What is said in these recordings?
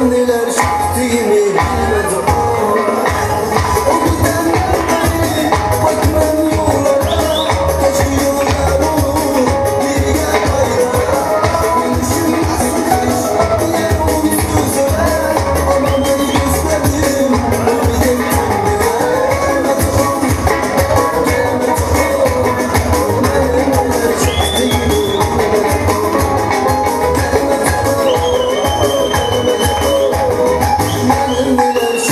Neler çektiğimi bilmedi o. O gidenden beri bakmam yollara. Kaç yıllar olur bir gel hayrara. Dönüşüm nasıl kaç diye olumsuz öler. Ama beni gösterdim ümit ettim gelmedi o. Gelmedi o. Benim neler çektiğimi bilmedi o. Gelmedi o. Gelmedi o. Benim neler.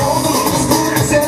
Olduk biz bu bize.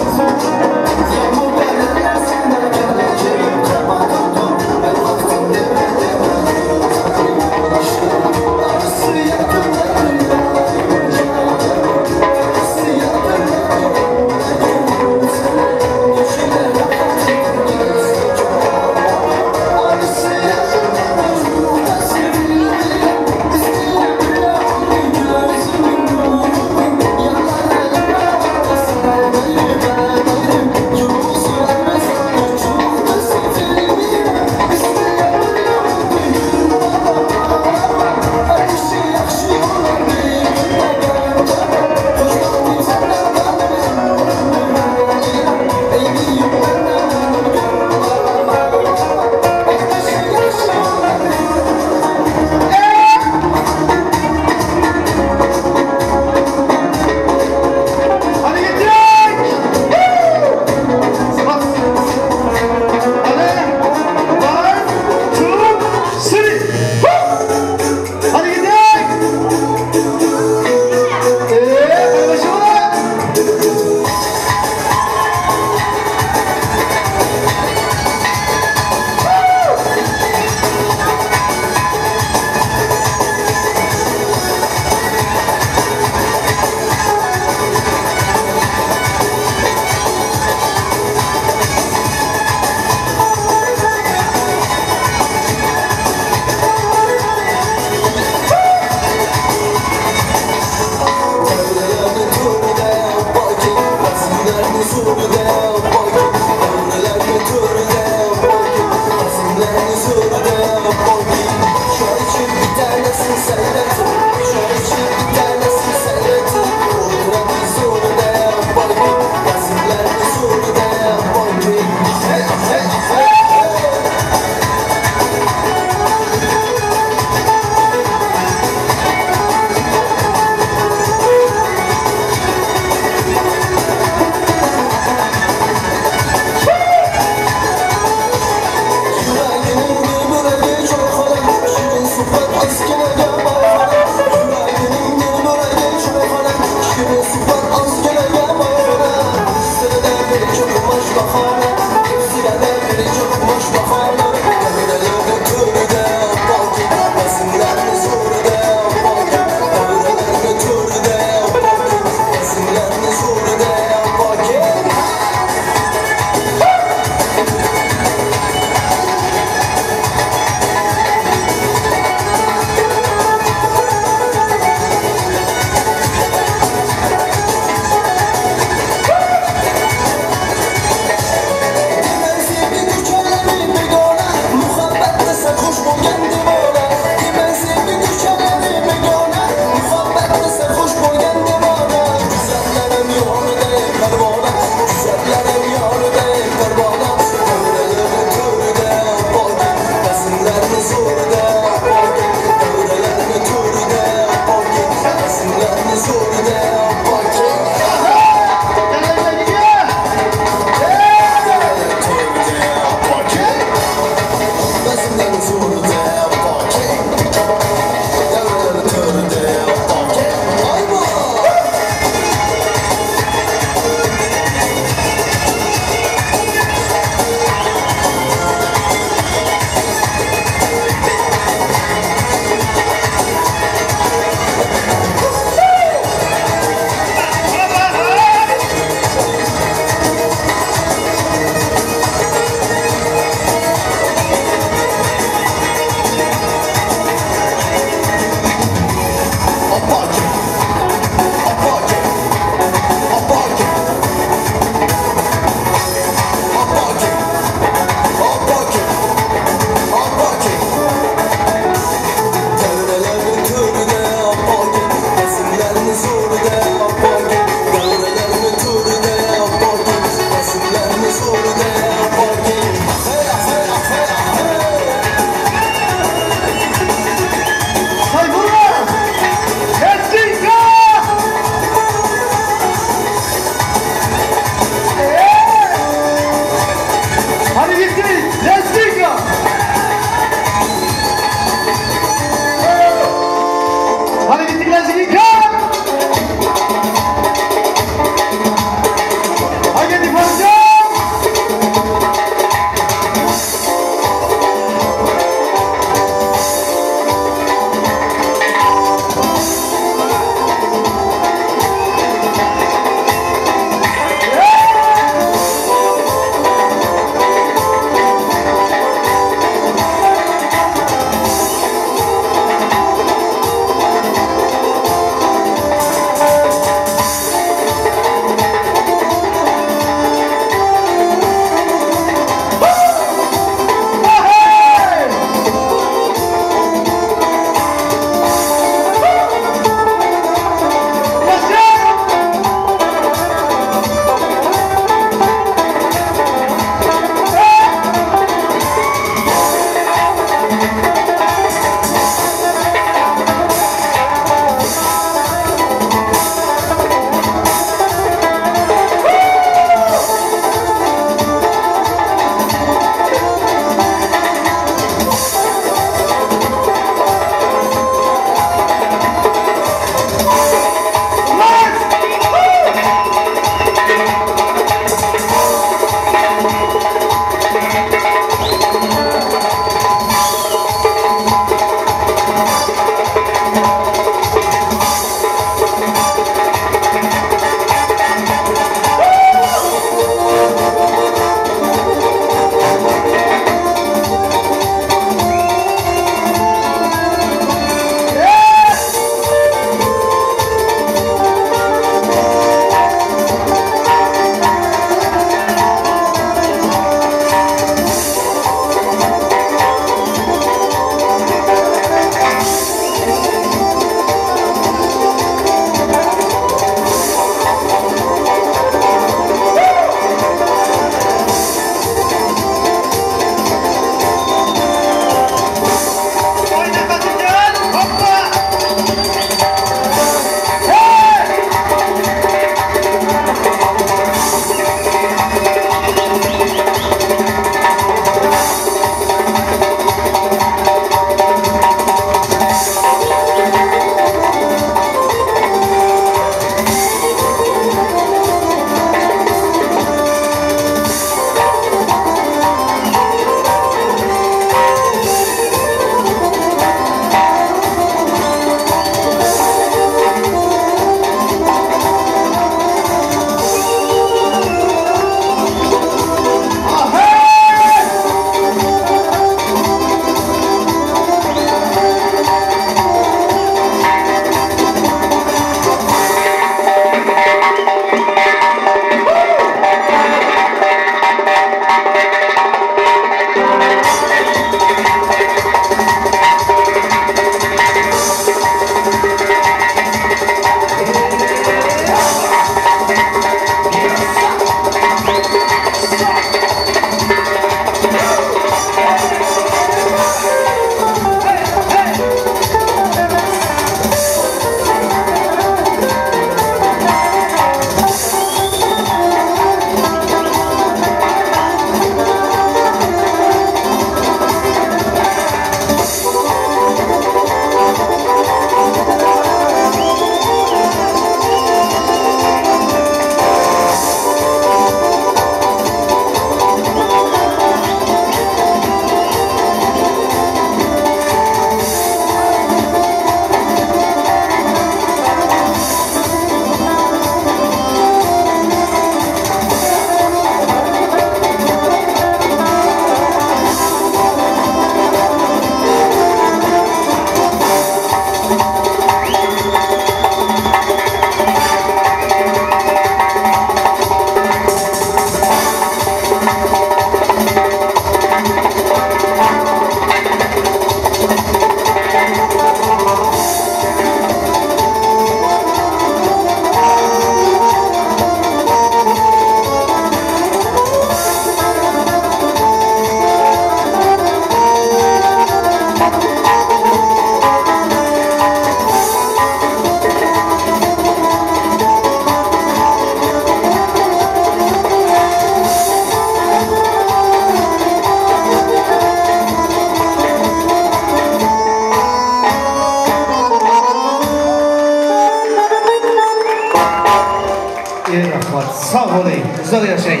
Rahmat. Sag boluň, uzak ýaşaň.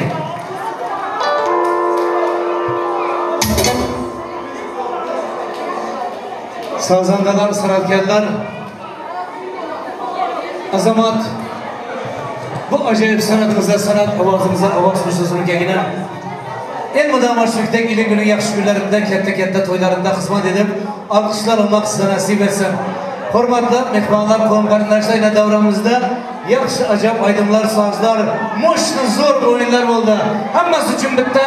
Sazandalar, sanatkarlar Azamat bu ajaýyp sanatymyza sanat owazymyza owaz goşasyn kegine elmydama şükdek iliň günüň ýagşy günlerinde ketde ketde toýlarynda hyzmat edip alkyşlar almak size nasip etsin. Hormatly myhmanlar kowum garyndaşlar ine dawramyzda ýagşy ajap aýdymlar sazlar moşny zor oýunlar boldy. Hammasi üçin bitta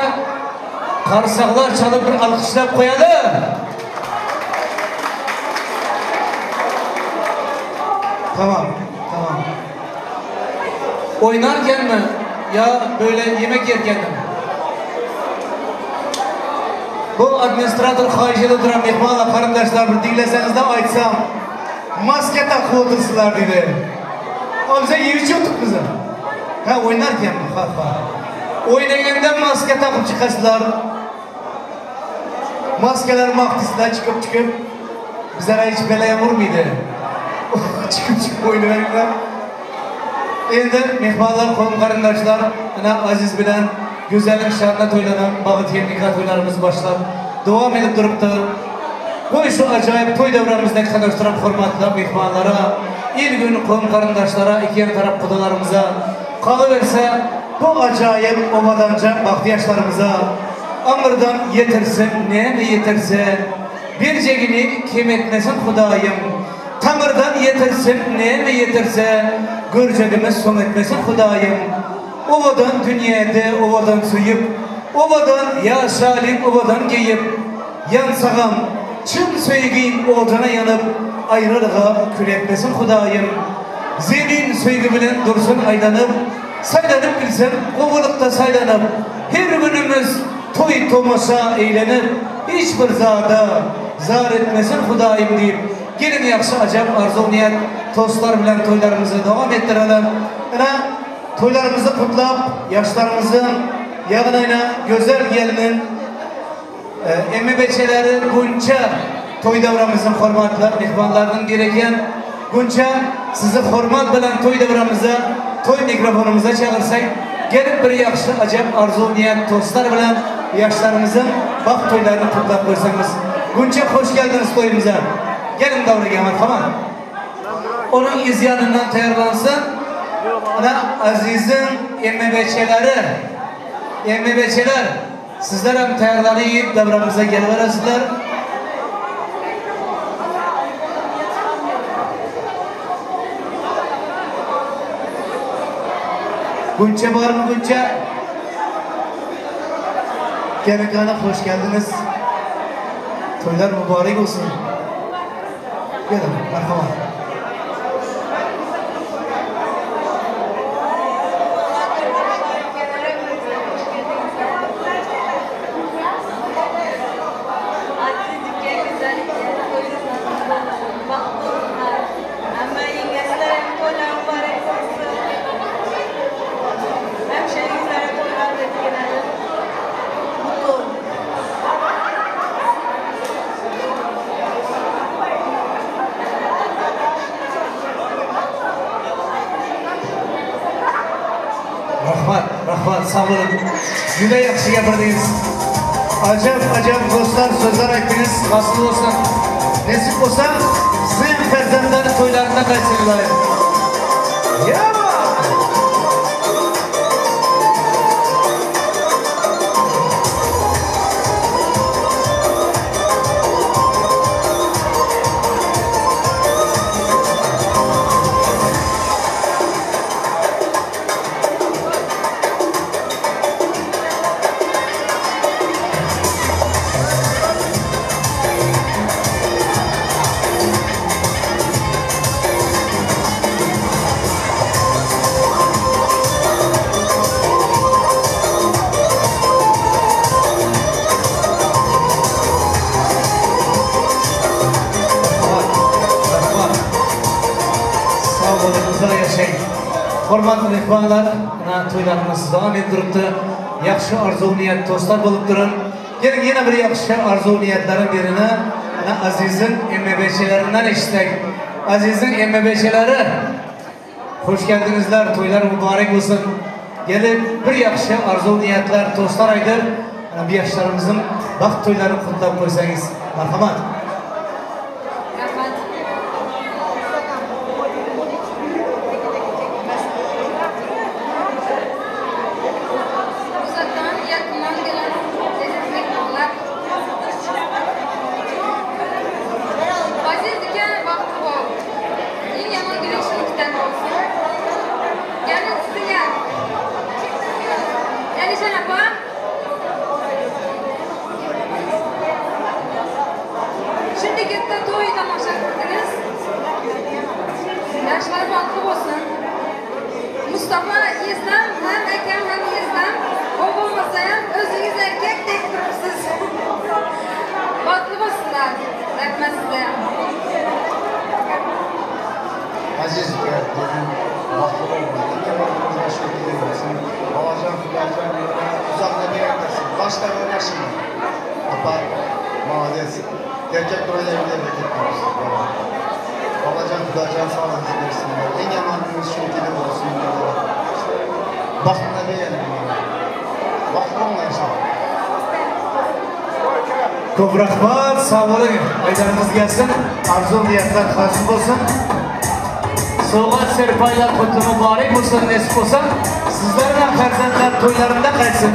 karsaklar çalyp bir alkyşlap goýaly. Tamam, tamam. Oynarken mi ya böyle yemek yerken mi? Bu administrator haýyş edip duran mehmanlar, garyndaşlar bir diňleseňizde aýtsam, maske takyp otursylar diýdi. Ol bize ýewiç ýokdyk bize. Ha oýnarkenmi? Ha ha. Oýnaganda maske takyp çykasylar. Maskeler magtysyndan çykyp çykyp bizlere hiç bela vurmaydı. Çykyp çykyp oýnaberipler. Endi mehmanlar, kowum garyndaşlar, ine Aziz bilen Gözeliň şanyna toýlanan bagtyýar nika toýlarymyz başlap dowam edip durupdyr. Goý şu ajaýyp toý döwranymyzda kanaşdyran hormatly myhmanlara, il-gün, kowum-garyndaşlara, ikiýan tarap gudalarymyza, galyberse, bu ajaýyp owadanja bagty ýaşlarymyza aňyrdan ýetirsin, näme ýetirse, berjegini kem etmesin Hudaýym, Taňyrdan ýetirsin, näme ýetirse, görjegimiz soň etmesin Hudaýym. Owadan dünýäde owadan söýüp, Owadan ýaşalyň owadan geýip, Ýansagam, çyn söýgiň oduna ýanyp, Aýralyga kül etmesin Hudaýym. Zemin söýgi bilen dursun aýlanyp, Saýlanyp bilsem gowulykda saýlanyp, Her günümiz toý-tomaşa eýlenip, Hiç bir zada zar etmesin Hudaýym diýip, Geliň ýagşy ajap arzuw-niýet tostlar bilen toýlarymyzy dowam etdirelim. Ine, toýlarymyzy gutlap, ýaşlarymyzyň, ýagny gözel gelniň emmi-beçeleri Gunça toý dabramyzyň hormatly myhmanlarynyň biri eken. Gunça, sizi hormat bilen toý dabramyza, toý mikrofonymyza çagyrsak, gelip bir ýagşy ajap arzuw-niýet tostlar bilen ýaşlarymyzyň bagt toýlaryny gutlap goýsaňyz. Gunça hoş geldiňiz toýumyza. Geliň dawraga marhamat. Onuň yz ýanyndan taýýarlansyn. Ine Aziziň emmi-beçeleri. Emmi-beçeler. Sizlerem taýýarlanyň iýip dabramyza geliberesizler. Gunça barmy Gunça? Gelin gana hoş geldiňiz. Toýlar mübarek bolsun. Gelin, merhamat. Rahmat, rahmat, sag boluň. Juda ýagşy gapyrdyňyz. Ajap, ajap dostlar sözler aýtdyňyz. Hasyl bolsun. Nesip bolsa, siziň perzentler toýlarynda gaýtsaňyzlar. Ýaba! Sag boluň, uzak ýaşaň. Hormatly myhmanlar, ynha toýlarymyz dowam edip durupdy. Ýagşy arzuw-niýet dostlar bolup duran. Geliň ýene bir ýagşy arzuw-niýetleriň birini ynha Aziziň emmebeçelerinden eşitsek. Aziziň emmebeçeleri! Hoş geldiňizler, toýlar mübarek bolsun. Gelip bir ýagşy arzuw-niýetler, tostlar aýdyp, ana bu ýaşlarymyzyň bagt toýlaryny gutlap goýsaňyz. Marhamat. Rahmat. Uzakdan, ýakyndan gelen eziz myhmanlar. Aziz eken bagtly bol. Iň ýaman gelin şunuňkydan bolsun. Gelin siziňe. Älişen apa. Şindi ketde toý tamaşa etdiňiz. Ýaşlar bagtly bolsun. Mustafa ýezdem hem ekem hem ýezdem. O bolmasa hem özüňiz erkek dek durupsyz. Bagtly bolsunlar. Rahmet size. Aziz gelin bagtly bolsun. Iň ýaman başga diýilmesin. Babajan Hudaýjan uzakda bereketsin. Başda başyna. Apa malades. Erkek toýda bile bereket tapsyn. Babajan Hudaýjan saglygyňyzy bersin. Iň ýaman şekili bolsun. Bagtly berelim. Bagtly boluň inşallah. Köp rahmat, sag boluň. Aýdanyňyz gelsin, arzuw-niýetler hasyl bolsun. Sowgat serpaýlar gutly mübarek bolsun, nesip bolsa, sizleriň hem perzentler toýlarynda gaýtsyn.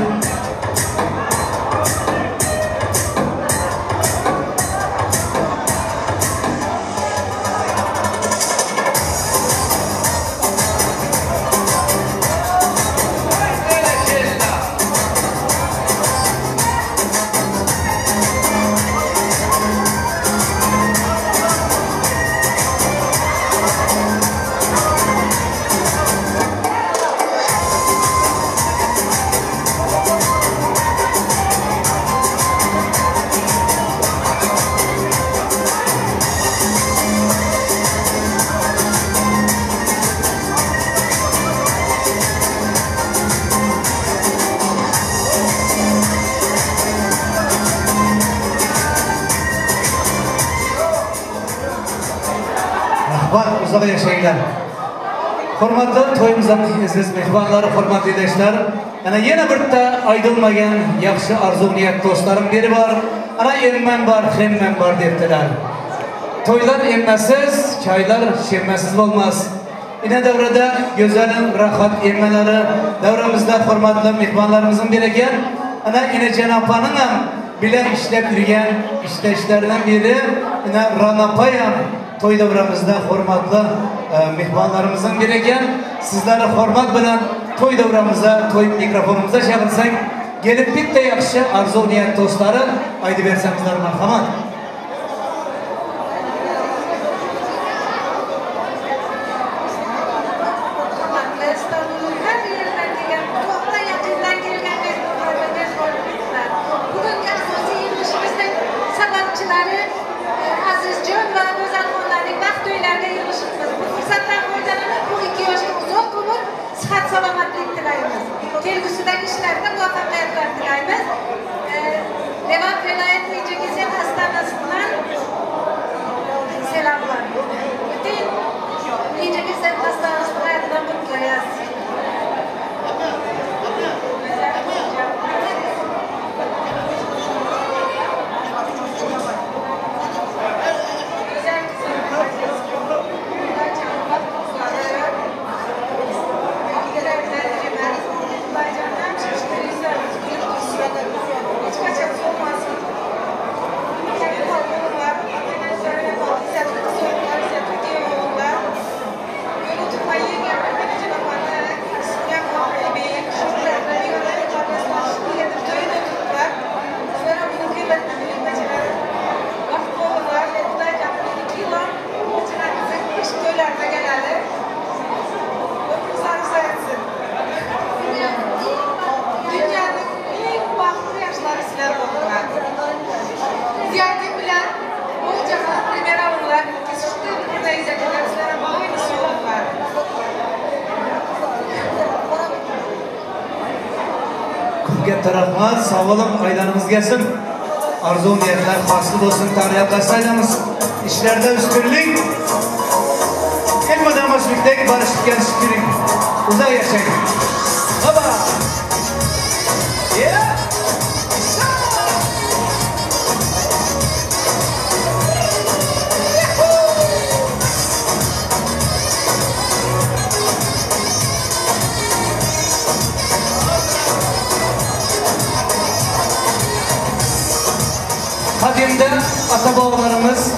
Rahmat, uzak ýaşaýlar. Hormatly toýumyzyň eziz myhmanlary, hormatly ildeşler. Ana ýene birde aýdylmaýan ýagşy arzuw-niýet dostlaryň biri bar. Ana emmem bar, hemmem bar diýipdiler. Toýlar emmesiz, çaýlar şemmesiz bolmaz. Ine döwrede gözeliň rahat emmeleri, döwremizde hormatly myhmanlarymyzyň biri eken. Ine Enejen apanyňam bile işläp ýürgen işdeşleriniň biri, ine Rana apaýam toý döwremizde hormatly myhmanlarymyzyň biri eken. Sizleri hormat bilen toý döwremize, toý mikrofonymyza çagyrsak, gelip bitte ýagşy arzuw-niýet dostlary aýdyberseňizler marhamat. Hormatly Istanbulyň her ýerinden gelen, uzakdan ýakyndan gelgen mehmanlar we mehmanlar. Bugünki asosy ýygnanyşymyzyň sabapçylary Azizjon we Gözelhanlaryň bagt öýlerine ýygnanyşypdyr. Bu pursatdan foýdalanyp, bu iki ýaşa uzak ömür, syhat-salamatlyk dileýmiz. Kelgüsidäki işlerinde muwaffakyýetler dileýmiz. Lebap welaýat Inçekesel hassanasyndan selamlar. Bütin Inçekesel hassanasynyň adyndan gutlaýas. Köp rahmat, sag boluň, aýdanyňyz gelsin. Arzuw-niýetler hasyl bolsun, Taňryýalkasyn aýdamyz. Işlerde üstünlik. Elmydama şeýdip barışyp gelişip ýörüň. Uzak ýaşaň. Baba! Gadymda ata-babalarymyz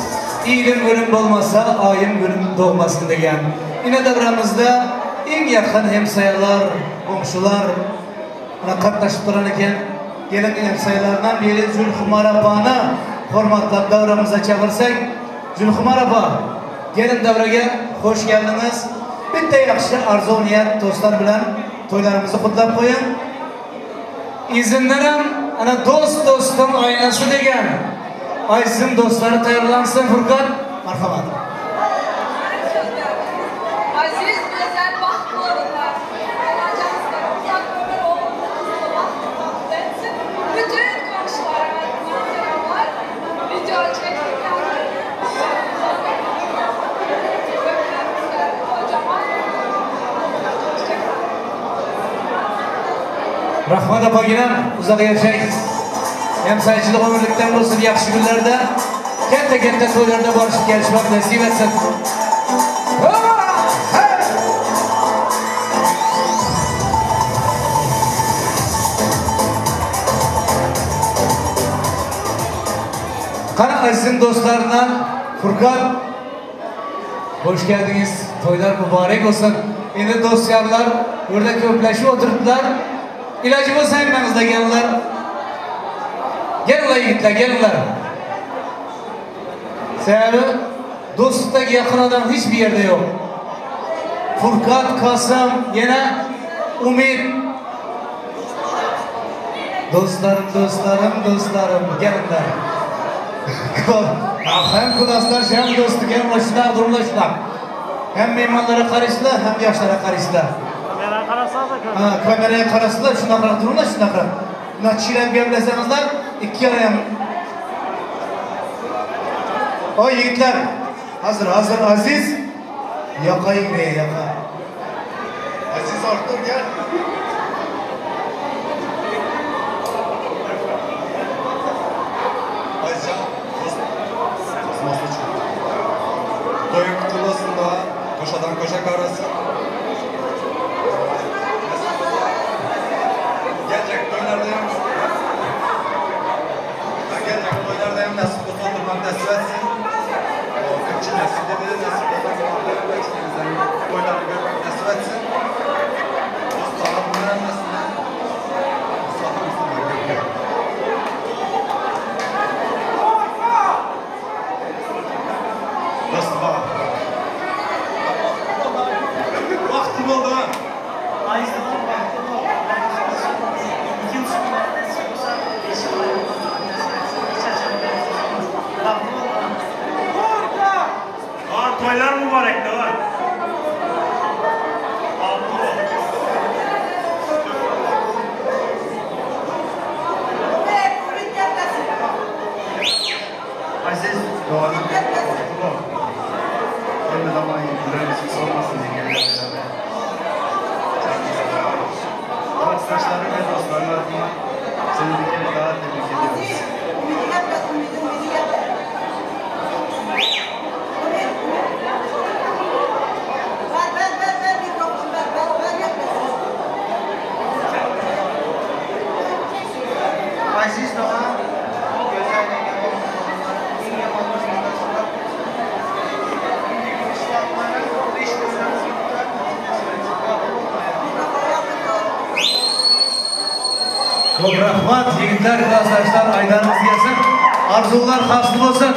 Ilim günüm bolmasa, aýym günüm dogmasyn diýen. Ine dabramyzda iň ýakyn hemsaýalar, goňşular muna gatnaşyp duran eken. Geliň hemsaýalaryndan biri Zülhumar apany hormatlap dabramyza çagyrsak. Zülhumar apa, geliň dabraga hoş geldiňiz. Bitte ýagşy arzuw-niýet dostlar bilen toýlarymyzy gutlap goýuň. Yzyndanam ana dost dostuň aýnasy degen aýtsyn dostlary taýýarlansyn Furkat marhamat. Aziz gözel bagtly bolunlar. Allajan sizlere uzak ömür ogully gyzly bagtly bagtly etsin. Bütün goňşulara adyndan selamlar. Video çekdik ýaňy. Öpýän sizleri kojaman. Hoşça kalyn. Rahmat apaginam uzak ýaşaň. Hemsaýçylyk ömürlikden bolsun ýagşy günlerde kente kente toýlarda barşyp gelişmek nesip etsin. Gana Aziziň dostlaryndan Furkan Hoş geldiňiz toýlar mübarek bolsun. Indi dost ýarlar burada köpleşip oturdylar. Ilajy bolsa hemmäňizde geliňler. Geliňler ýigitler geliňler. Sebäbi dostlukdaki ýakyn adam hiç bir ýerde ýok. Furkat, Kasym, ýene Umyt. Dostlarym, dostlarym, dostlarym, geliňler. Hem klasdaş, hem dostluk, hem hoşlar, durumlaşlar. Hem myhmanlara garyşdylar, hem ýaşlara garyşdylar. Kameraya karasanıza Ha, kameraya garaşdylar, şunakrak durunlar, şunakrak. Buna çiren gevleseňizler, iki ýana hem. Oý ýigitler, hazır, hazır Aziz. Ýaka ýigre, ýaka. Aziz Artur gel. Azizjan kosmosda çıktı. Toyun kutlu olsun da koşadan koşa karasın. Gelecek toylarda hem gelecek toylarda hem nasip olsa oturmak nasip etsin. O 40 nesilde de nasip olsa toyları görmek nasip etsin. Dostlarım bunların arasında Wagty boldy ha. Aýzdan bagtly bol. Ikinji günler nesip bolsa, eşi Hiç açan Bagtly bol. Aa, toýlar mübarek de var. Bagtly bol. Aziz doganım bagtly bol. Hemme zaman yüreğimiz olmasın diye beraber. Arkadaşlarım ve dostlarım adına seni bir kere daha tebrik ediyoruz. Aziz dogan, gözel yaman iň ýaman dostlar. Köp rahmat ýigitler, klasdaşlar, aýdanyňyz gelsin. Arzuwlar hasyl bolsun.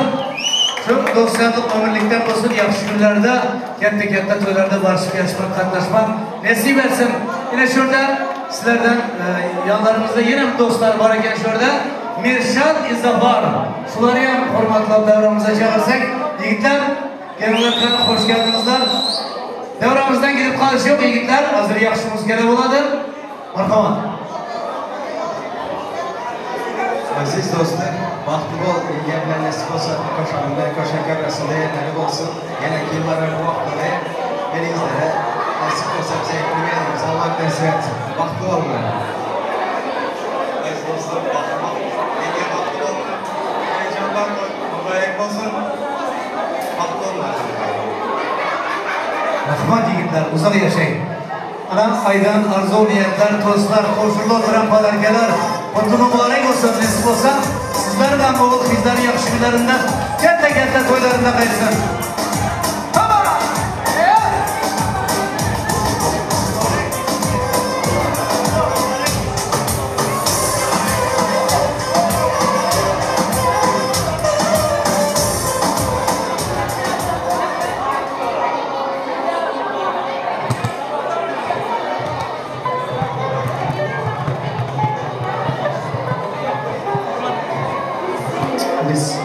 Şu dostýanlyk ömürlikden bolsun, ýagşy günlerde, ketde-ketde toýlarda barşyp gelişmek, gatnaşmak nesip etsin. Ine şurada sizlerden e, ýanlarymyzda ýene bir dostlar bar eken şurada. Mirşat Izafar. Şulary hem hormatlap dabramyza çagyrsak. Ýigitler, geliňler hoş geldiňizler. Dabramyzdan gidip galyş ýok ýigitler. Hazır ýagşy muzykada boladyr. Marhamat. Aziz dostlar, bagtly bol, ýeňňe bilen nesip bolsa koşanynda, koşan karasynda ýerleri bolsun. Ýeneki ýyllara bu wagtlary eliňizlere nesip bolsa bize etdirmeýärimiz Allah nesip etsin. Bagtly bolun. Aziz dostlar, bagtly bol. Ýeňňe bagtly bol. Heyecandan mübarek olsun. Bagtly bolun. Rahmat ýigitler, uzak ýaşaň. Ana aýdan arzuw niýetler, tostlar, goşulyp oturan padarkalar, gutly mübarek bolsun, nesip bolsa. Sizleriň hem ogul gyzlaryň ýagşy günlerinde, käte-käte toýlarynda gaýtsyn. Haba! Biz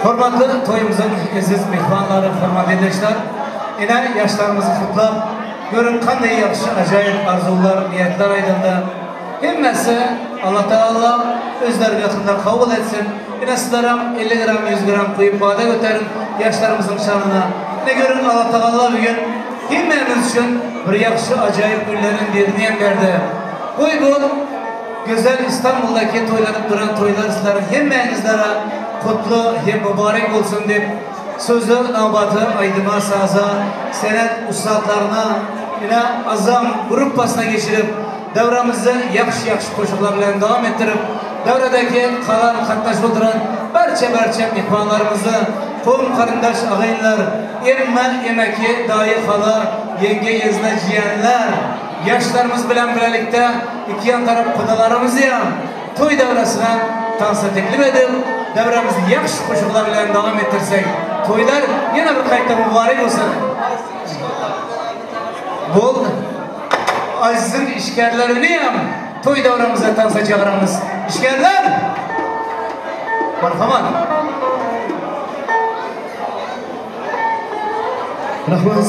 Hormatly toýumyzyň eziz myhmanlary, hormatly ildeşler! Ine, ýaşlarymyzy gutlap, görüň kanday ýagşy ajaýyp arzuwlar, niýetler aýdyldy. Hemmesi Allatagala öz dergahynda kabul etsin. Ine sizlerem 50 gram 100 gram guýup bada göteriň ýaşlarymyzyň şanyna. Ine görüň Allatagala bugün hemmämiz üçin bir ýagşy ajaýyp günleriň birini hem berdi. Goý bu gözel Istanbuldaky toýlanyp duran toýlar sizleriň hemmäňizlere kutly hem mübarek bolsun diýip sözi nowbaty aýdyma saza senet ussatlaryna ine Azam gruppasyna geçirip Döwremizi ýagşy-ýagşy goşuklar bilen dowam etdirip, döwredäki kalan gatnaşyp oturan barça-barça myhmanlarymyzy, kowum-garyndaş agynlar, emme, emeki, daýy, hala, ýeňge, ýezne, jiýenler, ýaşlarymyz bilen bilelikde ikiýan tarap gudalarymyzam toý döwresine tansa teklip edip, döwremizi ýagşy goşuklar bilen dowam etdirsek, toýlar ýene bir gaýta mubarek bolsun! Boldy. Aziziň işgärlerini hem toý döwremize tansa çagyramyz. Işgärler! Marhamat! Rahmat.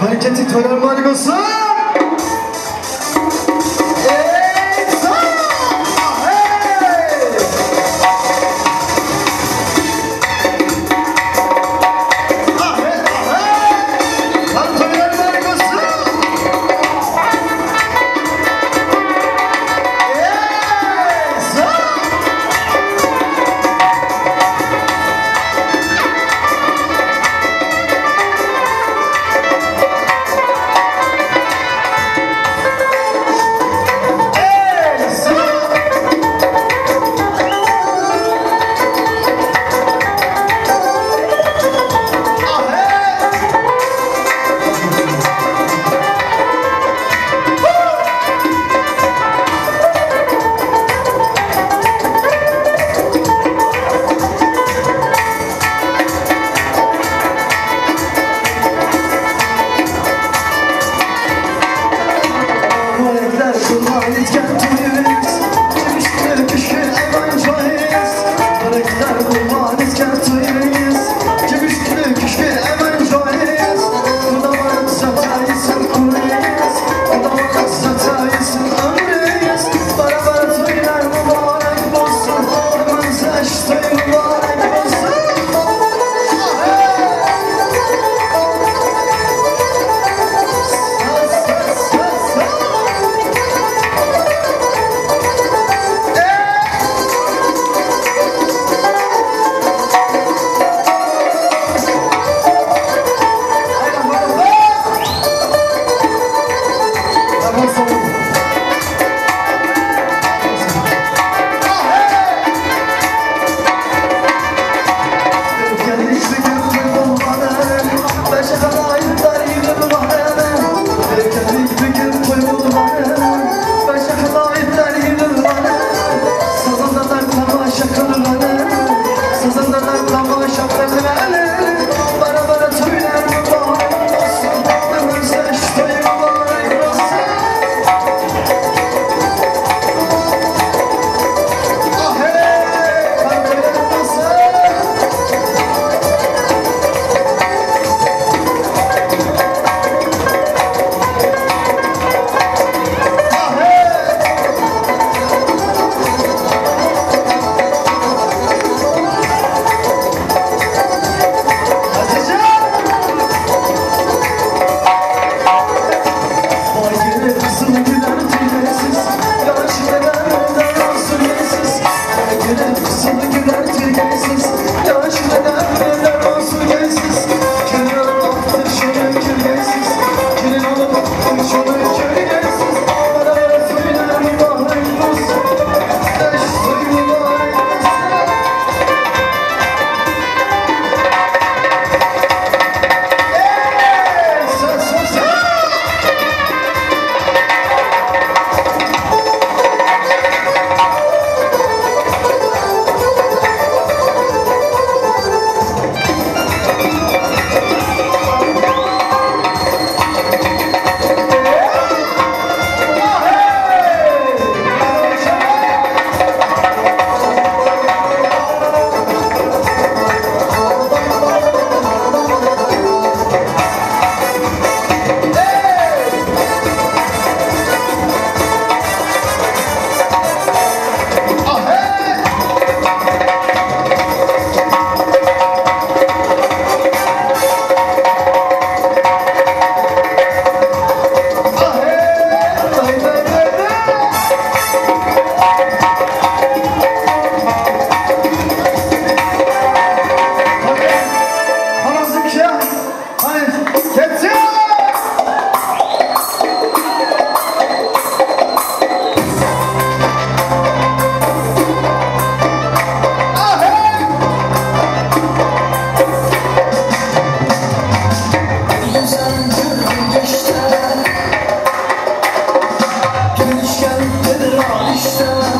Hareketli toýlar mübarek olsun. Sen.